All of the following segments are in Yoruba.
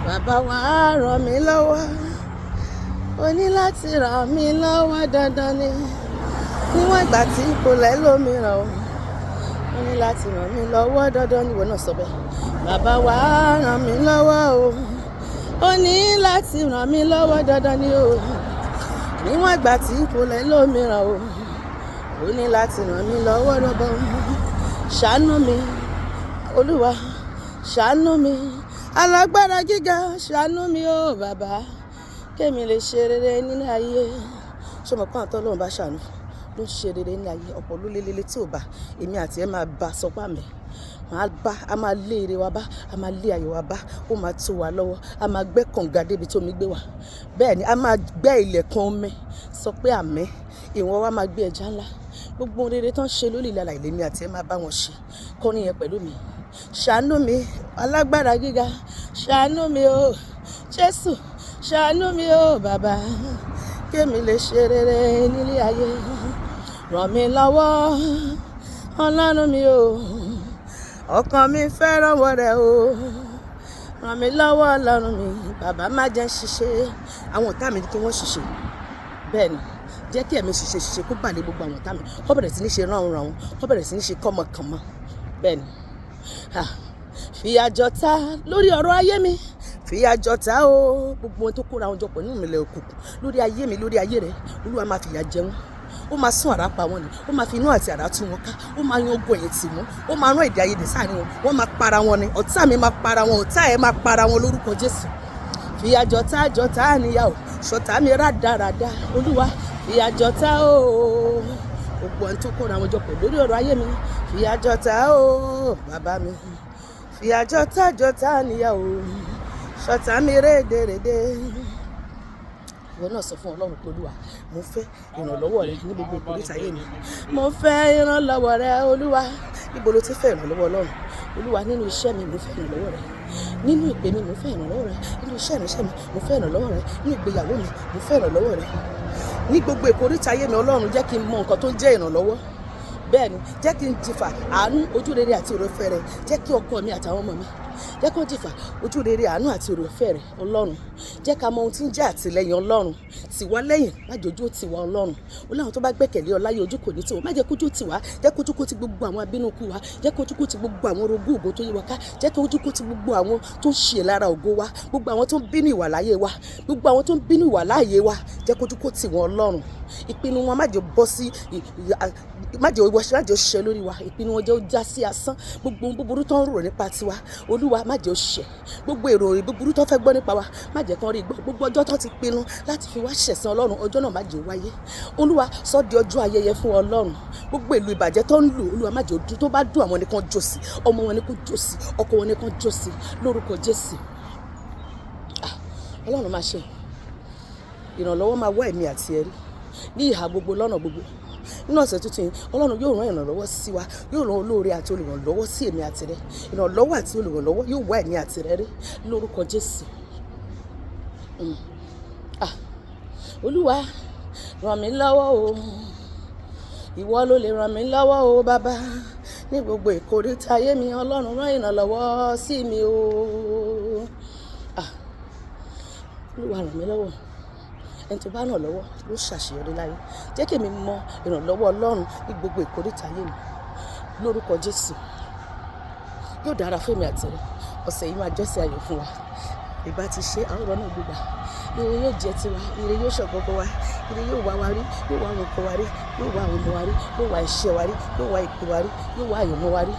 Bàbá wa ràn mí lọ́wọ́. O ní láti ràn mí lọ́wọ́ dandan ni. Níwọ̀n ìgbà tí kò lẹ́lòmíràn o. O ní láti ràn mí lọ́wọ́ dandan ni, ìwọ náà sọ bẹ́ẹ̀. Bàbá wa ràn mí lọ́wọ́ o. O ní láti ràn mí lọ́wọ́ dandan ni o. Níwọ̀n ìgbà tí kò lẹ́lòmíràn o. O ní láti ràn mí lọ́wọ́ dandan. Ṣàánú mi, Olúwa, ṣàánú mi. Alágbára gíga, ṣàánú mi o bàbá. Kémi lè ṣe rere nínú ayé. Ṣé o mọ̀ pé àwọn tó Ọlọ́run bá ṣàánú fún ló ń ṣe rere nínú ayé? Ọ̀pọ̀ ló lélele tí ò bá. Èmi àti ẹ máa bá sọ pé àmín. Máa bá, a máa lé ire wa bá, a máa lé ayọ̀ wa bá, ó máa tó wa lọ́wọ́, a máa gbẹ́ kànga débi tó omi gbé wa. Bẹ́ẹ̀ ni, a máa gbẹ́ ilẹ̀kùn omi, sọ pé àmín. Ìwọ̀n wa máa gbé ẹja ńlá. Gbogbo ohun rere tó ń ṣe lórí ilẹ̀ alààyè lèmi àti ẹ máa bá wọn ṣe. Kọrin yẹn pẹ̀lú mi. Ṣàánú mi, alágbára gíga, ṣàánú mi o. Jésù, ṣàánú mi o bàbá. Kémi lè ṣe rere nílé ayé. Ràn mí lọ́wọ́, Ọlọ́run mi o. Ọkàn mi fẹ́ràn wọ rẹ o. Ràn mí lọ́wọ́ Ọlọ́run mi. Bàbá, má jẹ́ n ṣiṣẹ́. Àwọn ọ̀tá mi ní kí wọ́n ṣiṣẹ́. Bẹ́ẹ̀ ni, jẹ́ kí ẹ̀mí ṣiṣẹ́ ṣiṣẹ́ kó bà lé gbogbo àwọn ọ̀tá mi. Kó bẹ̀rẹ̀ sí ní ṣe ránun-rànun. Kó bẹ̀rẹ̀ sí ní ṣe kọ́mọkànmọ́. Bẹ́ẹ̀ ni. Ah, fìyà jọ̀tá lórí ọ̀rọ̀ ayé mi. Fìyà jọ̀tá o. Gbogbo ohun tó kóra wọn jọ pọ̀ nínú ìmùlẹ̀ òkùnkùn lórí ayé mi, lórí ayé rẹ. Olúwa máa fìyà jẹ wọ́n. Ó máa sún àrá pa wọ́n ni. Ó máa fi inú àti àrá tú wọn ká. Ó máa yan ogun ẹ̀yìn tì wọ́n. Ó máa rán èdè àìyedè sáàrin wọn. Wọ́n máa para wọn ni. Ọ̀tá mi máa para wọn. Ọ̀tá ẹ máa para wọn lórúkọ Jésù. Fìyà jọ̀tá jọ̀tá níyà o. Ṣọ̀tá mi rádaràda. Olúwa, fìyà jọ̀tá o. Gbogbo ohun tó kóra wọn jọ pọ̀ lórí ọ̀rọ̀ ayé mi. Fìyà jọ̀tá o, bàbá mi. Fìyà jọ̀tá jọ̀tá níyà o. Ṣọ̀tá mi rédèrèdè. Ìwọ náà sọ fún Ọlọ́run pé, Olúwa, mo fẹ́ ìrànlọ́wọ́ rẹ ní gbogbo ìkóríta ayé mi. Mo fẹ́ ìrànlọ́wọ́ rẹ, Olúwa. Níbo lo ti fẹ́ ìrànlọ́wọ́ Ọlọ́run? Olúwa, nínú iṣẹ́ mi, mo fẹ́ ìrànlọ́wọ́ rẹ. Nínú ìpè mi, mo fẹ́ ìrànlọ́wọ́ rẹ. Nínú iṣẹ́ ìránṣẹ́ mi, mo fẹ́ ìrànlọ́wọ́ rẹ. Nínú ìgbéyàwó mi, mo fẹ́ ìrànlọ́wọ́ rẹ. Ní gbogbo ìkóríta ayé mi, Ọlọ́run, jẹ́ kí n mọ nǹkan tó ń jẹ́ ìrànlọ́wọ́. Bẹ́ẹ̀ ni, jẹ́ kí n jìfà àánú, ojú rere àti oore ọ̀fẹ́ rẹ. Jẹ́ kí ọkọ mi àtàwọn ọmọ mi, jẹ́ kí wọ́n jìfà ojú rere, àánú àti oore ọ̀fẹ́ rẹ, Ọlọ́run. Jẹ́ ká mọ ohun tí ń jẹ́ àtìlẹ́yìn Ọlọ́run. Tì wá lẹ́yìn, má jẹ́ ojú ó tì wá, Ọlọ́run. Ó láwọn tó bá gbẹ́kẹ̀lé ọ láyé, ojú kò ní tì wọ́n. Má jẹ́ kójú tì wá. Jẹ́ kójú kó ti gbogbo àwọn abínúkú wa. Jẹ́ kójú kó ti gbogbo àwọn orogún ògo tó yí wa ká. Jẹ́ kójú kó ti gbogbo àwọn tó ń ṣe lára ògo wa. Gbogbo àwọn tó ń bínú ìwà láyé wa. Gbogbo àwọn tó ń bínú ìwà láàyè wa. Jẹ́ kójú kó tì wọ́n, Ọlọ́run. Ìpinnu wọn má jẹ́ bọ́ sí, má jẹ́ ó má jẹ́ ó ṣẹ lórí wa. Ìpinnu wọn jẹ́ ó já sí asán. Gbogbo ohun búburú tó ń rò nípa tiwa, Olúwa, má jẹ́ ó ṣẹ. Gbogbo èrò búburú tó fẹ́ gbọ́ nípa wa, má jẹ́ kí wọ́n rí gbọ́. Gbogbo ọjọ́ tó ti pinnu láti fi wá ṣẹ̀san, Ọlọ́run, ọjọ́ náà má jẹ́ ó wáyé. Olúwa, sọ di ọjọ́ ayẹyẹ fún Ọlọ́run. Gbogbo ìlú ìbàjẹ́ tó ń lù, Olúwa, má jẹ́ ó dún. Tó bá dùn, àwọn nìkan jó sí, ọmọ wọn ni kò jó sí, ọkọ wọn ni kò jó sí lórúkọ Jésù. Ah, Ọlọ́run máa ṣe ìrànlọ́wọ́, máa wá ẹ̀mí àti ẹ̀rí ní ìhà gbogbo, lọ́nà gbogbo. Nínú ọ̀sẹ̀ tuntun yìí, Ọlọ́run yóò rán ìrànlọ́wọ́ sí wa. Yóò rán olóore àti olùrànlọ́wọ́ sí èmi àti rẹ. Ìrànlọ́wọ́ àti olùrànlọ́wọ́ yóò wá ẹ̀mí àti rẹ rí lórúkọ Jésù. Ah, Olúwa, ràn mí lọ́wọ́ o. Ìwọ ló lè ràn mí lọ́wọ́ o bàbá. Ní gbogbo ìkóríta ayé mi, Ọlọ́run, rán ìrànlọ́wọ́ sí mi o. Ah, Olúwa, ràn mí lọ́wọ́. Ẹni tó bá ràn lọ́wọ́ ló ṣàṣeyọrí láyé. Jẹ́ kí èmi mọ ìrànlọ́wọ́ Ọlọ́run ní gbogbo ìkóríta ayé mi lórúkọ Jésù. Yóò dára fún èmi àti rẹ. Ọ̀sẹ̀ yìí máa jọ́sẹ̀ ayọ̀ fún wa. Ìbá ti ṣe àwọn ọ̀rọ̀ náà gbígbà. Ire yóò jẹ́ tiwa, ire yóò ṣọ̀gbọ́gbọ́ wa, ire yóò wá wa rí, yóò wá àwọn ọkọ wa rí, yóò wá àwọn ọmọ wa rí, yóò wá iṣẹ́ wa rí, yóò wá ìpè wa rí, yóò wá àyànmọ́ wa rí.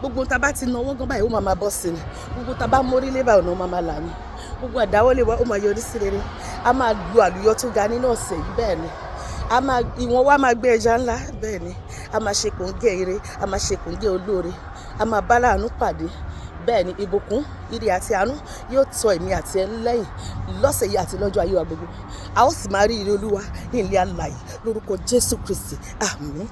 Gbogbo tá a bá ti nawọ́ gan báyìí, ó máa ma bọ́ sí ni. Gbogbo tá a bá mórí lé báyìí, ọ̀nà máa ma là ní. Gbogbo àdáwọ́lé wa, ó máa yọrí sí rere. A máa lu àlùyọ tó ga nínú ọ̀sẹ̀ yìí, bẹ́ẹ̀ ni. A máa, ìwọ̀n wa máa gbé ẹja ńlá, bẹ́ẹ̀ ni. A máa ṣe kòńgẹ́ ire, a máa ṣe kòńgẹ́ olóore, a máa bá láàánú pàdé. Bẹ́ẹ̀ ni, ìbùkún, ire àti àánú yóò tọ èmi àti ẹ lẹ́yìn lọ́sẹ̀ yìí àti lọ́jọ́ ayé wa gbogbo. A ó sì máa rí ire Olúwa ní ilé alààyè lórúkọ Jésù Kristi. Àmín.